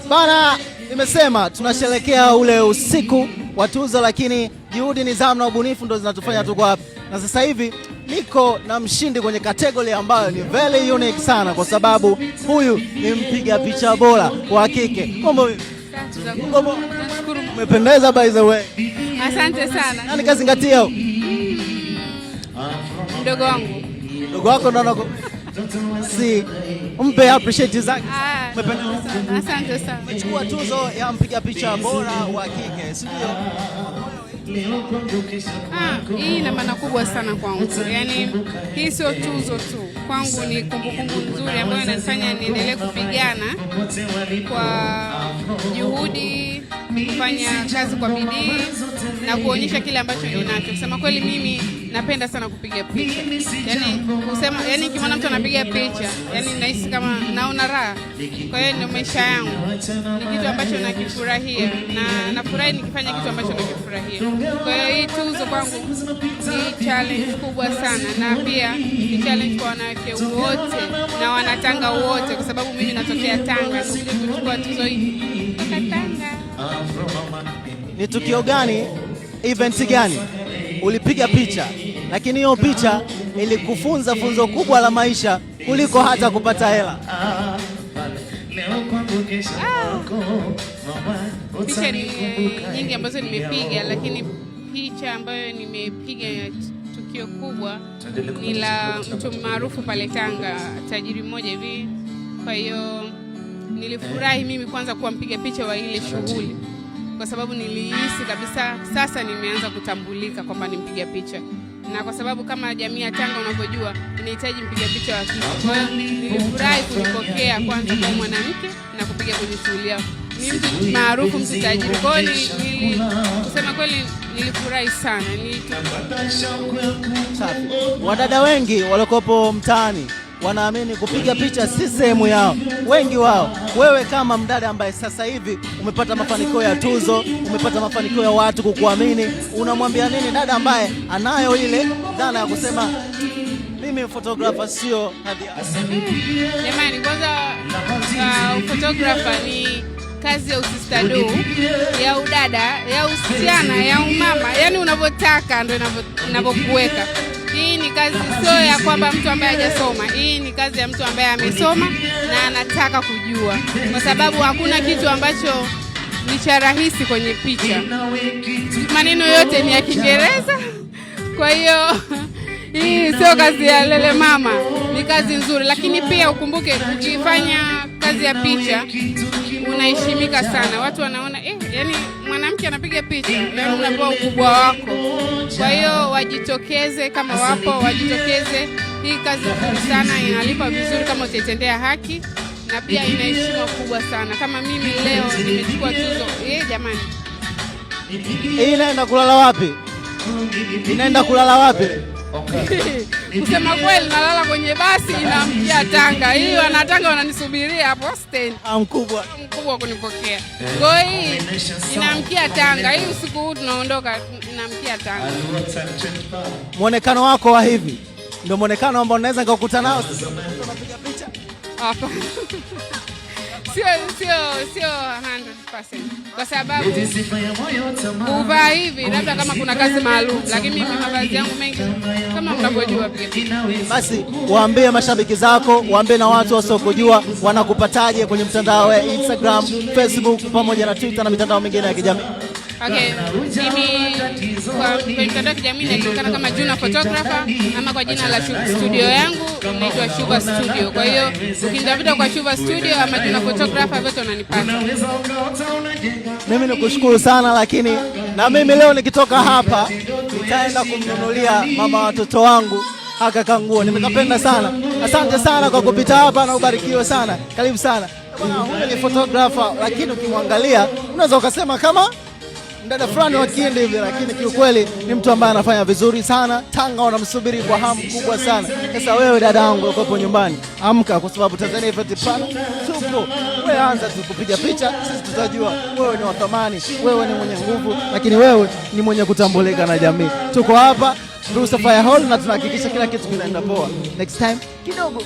Bana, nimesema tunasherekea ule usiku wa tuzo, lakini juhudi, nidhamu na ubunifu ndo zinatufanya tuko hapa, na sasa hivi niko na mshindi kwenye category ambayo ni very unique sana, kwa sababu huyu ni mpiga picha bora wa kike. Mambo vipi? Mambo- Nashukuru. Umependeza, by the way. Asante sana. Nani kazingatia? Mdogo wangu. Mdogo wako ndo si mpe appreciate zake. Ah, Umependeza. asante sana. Umechukua tuzo ya mpiga picha bora wa kike, si ndio? Ah, hii ina maana kubwa sana kwangu. Yaani hii sio tuzo tu. Kwangu ni kumbukumbu nzuri ambayo inanifanya niendelee kupigana kwa juhudi, kufanya kazi kwa bidii na kuonyesha kile ambacho ninacho. Kusema kweli, mimi napenda sana kupiga picha. Yaani kusema, yaani nikimwona mtu anapiga picha, yaani nahisi kama naona raha. Kwa hiyo ndio maisha yangu. Ni kitu ambacho nakifurahia na nafurahi nikifanya kitu ambacho nakifurahia. Kwa hiyo hii tuzo kwangu ni challenge kubwa sana, na pia ni challenge kwa wanawake wote na wanatanga wote, kwa sababu mimi natokea Tanga, nimekuja kuchukua tuzo hii kutoka Tanga. Ni tukio gani, event gani ulipiga picha, lakini hiyo picha ilikufunza funzo kubwa la maisha kuliko hata kupata hela? Ah, picha ni nyingi ambazo nimepiga, lakini picha ambayo nimepiga ya tukio kubwa ni la mtu maarufu pale Tanga, tajiri mmoja hivi. Kwa hiyo nilifurahi mimi kwanza kuwa mpiga picha wa ile shughuli, kwa sababu nilihisi kabisa sasa nimeanza kutambulika kwamba ni mpiga picha, na kwa sababu kama jamii ya Tanga unavyojua inahitaji mpiga picha wa kike. Kwa hiyo nilifurahi kulipokea kwanza kwa mwanamke na kupiga kwenye shughuli yao. Ni mtu maarufu, mtu tajiri. Kwa hiyo kusema kweli nilifurahi sana. Safi. Wadada wengi waliokopo mtaani wanaamini kupiga picha si sehemu yao, wengi wao. Wewe kama mdada ambaye sasa hivi umepata mafanikio ya tuzo, umepata mafanikio ya watu kukuamini, unamwambia nini dada ambaye anayo ile dhana ya kusema mimi photographer sio hadhi yangu? Jamani, kwanza photographer ni kazi ya usistadu, ya udada, ya usichana, ya umama, yaani unavyotaka ndio inavyokuweka. Hii ni kazi sio ya kwamba mtu ambaye hajasoma. Hii ni kazi ya mtu ambaye amesoma na anataka kujua, kwa sababu hakuna kitu ambacho ni cha rahisi kwenye picha. Maneno yote ni ya Kiingereza, kwa hiyo hii sio kazi ya lele mama, ni kazi nzuri, lakini pia ukumbuke ukifanya kazi ya picha unaheshimika sana, watu wanaona yani mwanamke anapiga picha, yani unapewa ukubwa wako. Kwa hiyo wajitokeze kama wapo, wajitokeze. Hii kazi nzuri sana, inalipa vizuri kama utaitendea haki, na pia ina heshima kubwa sana. Kama mimi leo nimechukua tuzo, jamani. Hii inaenda kulala wapi? Inaenda kulala wapi? Kusema kweli, nalala kwenye basi inaamkia Tanga. Hii wanatanga wananisubiria hapo stendi. Ah, mkubwa. Mkubwa kunipokea. Kwa hiyo hii inaamkia Tanga. Hii usiku huu tunaondoka, inaamkia Tanga. Mwonekano wako wa hivi ndio mwonekano ambao naweza nikakuta nao sasa unapiga picha? Hapana. Sio 100%, kwa sababu kuvaa hivi labda kama kuna kazi maalum, lakini mimi mavazi yangu mengi kama mnavyojua pia. Basi waambie mashabiki zako, waambie na watu wasiokujua wanakupataje kwenye mtandao wa Instagram, Facebook pamoja na Twitter na mitandao mingine ya kijamii. Okay, mimi kwenye mitandao ya kijamii najulikana kama Juna Photographer ama kwa jina la studio yangu inaitwa Shuva Studio. Kwa hiyo ukinitafuta kwa Shuva Studio ama Juna Photographer, vyote unanipata. Mimi nikushukuru sana, lakini na mimi leo nikitoka hapa nitaenda kumnunulia mama watoto wangu haka kanguo, nimekapenda sana. Asante sana kwa kupita hapa na ubarikiwe sana. Karibu sana bwana. Huyu ni photographer, lakini ukimwangalia unaweza ukasema kama mdada fulani wa Kihindi hivi, lakini kiukweli ni mtu ambaye anafanya vizuri sana. Tanga wanamsubiri kwa hamu kubwa sana. Sasa wewe dada yangu uko nyumbani, amka, kwa sababu Tanzania Event Planner tupo. Wewe anza tu kupiga picha, sisi tutajua wewe ni wa thamani, wewe ni mwenye nguvu, lakini wewe ni mwenye kutambulika na jamii. Tuko hapa Blue Sapphire Hall na tunahakikisha kila kitu kinaenda poa. Next time kidogo.